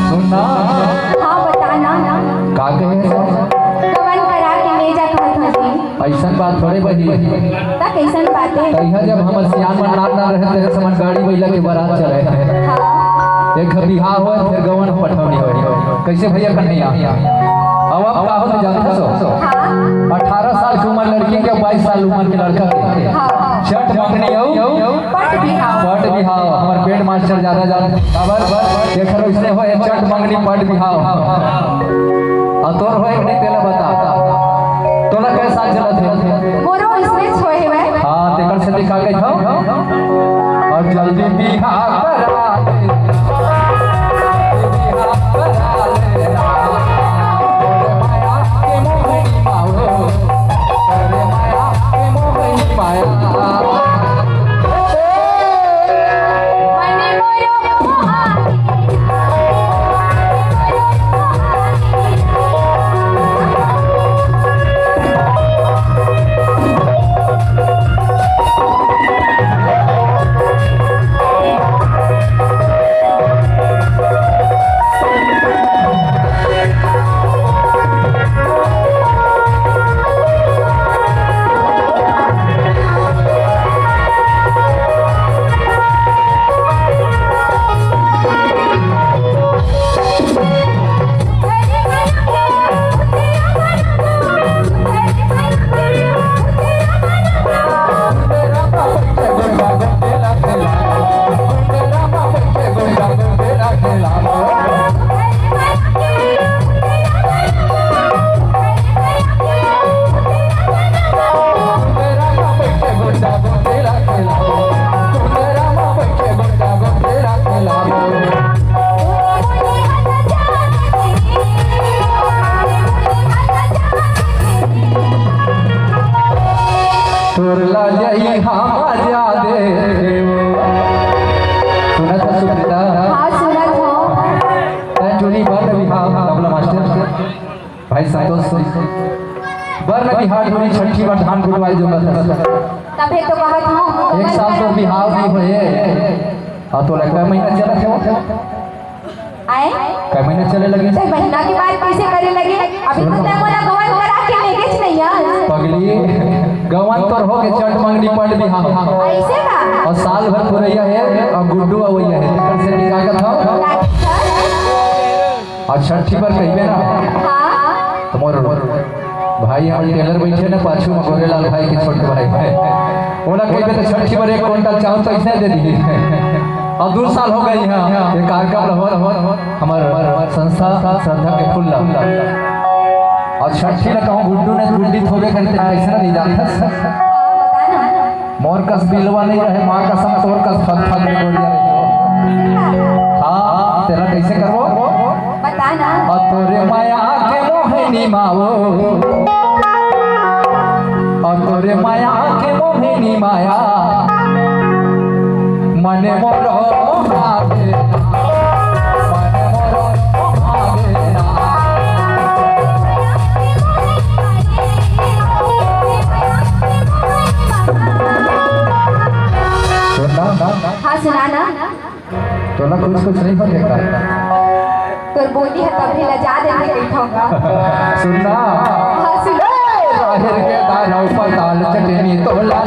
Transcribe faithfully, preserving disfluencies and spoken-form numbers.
सुन ना। हाँ, बता ना। का कहे? कवन करा के ले जा कहत हस जी? अइसन बात थोड़े बही। त कइसन बात हे? तइहा जब हमर सियान मन नान नान रहे, तेरे समझ गाड़ी बइला के बारात चले। हाँ। एक घर बिहाव होय, फिर गवन पठौनी होय। कइसे भइया कन्हैया? अब, अब का होत जानत हस? हाँ। अठारह साल के उमर लड़की के, बाईस साल उमर के लड़का के। हाँ। चट मंगनी अउ पट बिहाव। पट बिहाव, हमर पेट मास्टर जादा जान। काबर? देख लो, इसने होय चट मंगनी पट बिहाव। अउ तोर होय कि नहीं, तेला बता। तोला कैसा चलत हे? मोरो इसने होय हवय। हाँ, तेकर से दिखा के जाओ। अउ जल्दी बिहाव करा दे। बिहाव करा दे। तोरे माया के मोहनी माओ। तोरे माया के मोहनी माया। तोर ला जई हम जा दे। सुनत हस सुप्रीता? हाँ, सुनत हँव। तैं टूरी बर न बिहाव, तबला मास्टर। भाई संतोष, बर न बिहाव टूरी, छट्ठी बर धान कुटवाए जोगत हस। तभे तो कहत हँव। एक साल तो बिहाव नइ होए। हाँ, तोला कै महीना चलत हे? आए? कै महीना चले लगे? ते महीना के बात कइसे करे लगे? अभी तो तैं मोला गवन करा के लेगेच नइ हस। पगली, गवन तोर होगे, चट मंगनी पट बिहाव। अइसे का? अउ साल भर पुरइया हे, अउ गुड्डू अवइया हे। तेकर से निकाल के था। अउ छट्ठी बर कहिबे ना। हाँ। त मोर भाई हमर टेलर बइठे ना पाछू में, गोरेलाल भाई के छोटे भाई। ओला कहिबे त छट्ठी बर एक कुंटल चाउर त अइसने दे दिही। अउ दू साल होगे हे, ये कार्यक्रम ल होवत होवत हमर संस्था श्रद्धा के फूल ला। अउ छट्ठी ला कहूँ गुड्डू ने गुड्डी थोबे करते, कइसे ना दे जाथस। हाँ, बता ना। मोर कस बिलवा नइ रहे, माँ कसम तोर कस फग फग में गोरिया रहे। हाँ, तेला कइसे करबो? बता ना। अउ तोरे माया के मोहिनी मावो, अउ तोरे माया के मोहिनी माया, मने मोर मोहा दे, मने मोर मोहा दे। सुन ना। हाँ, सुना ना। तोला कुछ कुछ नइ होगे का? तोर बोली ह तभे लजा देथे कहिथों गा। सुन ना। हाँ, सुन। राहेर के दाना ऊपर दाल चटनी तोला